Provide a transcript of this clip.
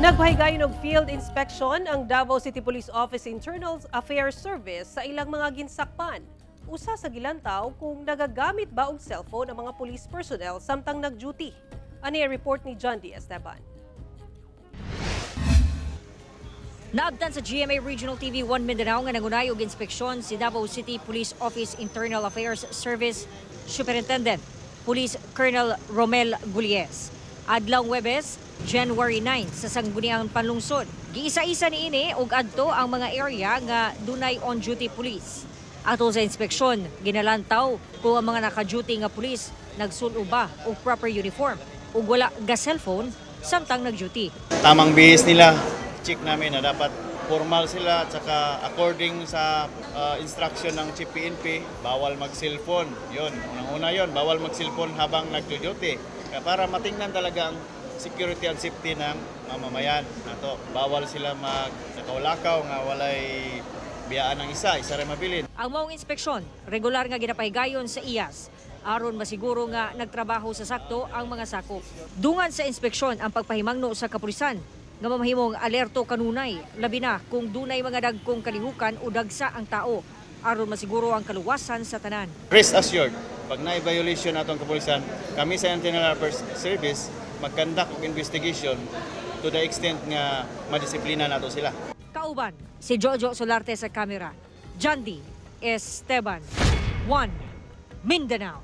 Nagpahigayon og field inspection ang Davao City Police Office Internal Affairs Service sa ilang mga ginsakpan. Usa sa gilantaw kung nagagamit ba og cellphone ang mga police personnel samtang nag-duty. Ani ang report ni John D. Esteban. Naabtan sa GMA Regional TV 1 Mindanao nga nangunay og inspeksyon si Davao City Police Office Internal Affairs Service Superintendent Police Colonel Romel Gulies. Adlaw Webes, January 9, sa Sangguniang Panlungsod. Giisa-isa niini og adto ang mga area nga dunay on-duty police. Ato sa inspeksyon, ginalantaw kung ang mga naka-duty nga police nagsul-ob ba og proper uniform ug wala ga cellphone samtang nag-duty. Tamang bihis nila, check namin na dapat formal sila at saka according sa instruction ng Chief PNP, bawal mag-cellphone. Yun, unang-una yun, bawal mag-cellphone habang nagdo-duty. Kaya para matingnan talaga ang security and safety ng mamamayan nato. Bawal sila mag-lakaw nga walay biyaan ng isa, isa rin mabilin. Ang maong inspeksyon, regular nga ginapahigayon sa IAS aron masiguro nga nagtrabaho sa sakto ang mga sakop. Dungan sa inspeksyon ang pagpahimangno sa kapulisan nga mamahimong alerto kanunay, labi na kung dunay mga dagkong kalihukan o dagsa ang tao aron masiguro ang kaluwasan sa tanan. Rest assured, pag na-violation atong kapulisan, kami sa Internal Affairs Service mag-conduct og investigation to the extent nga madisiplina nato sila. Kauban si Jojo Solarte sa kamera. Jandy Esteban, 1 Mindanao.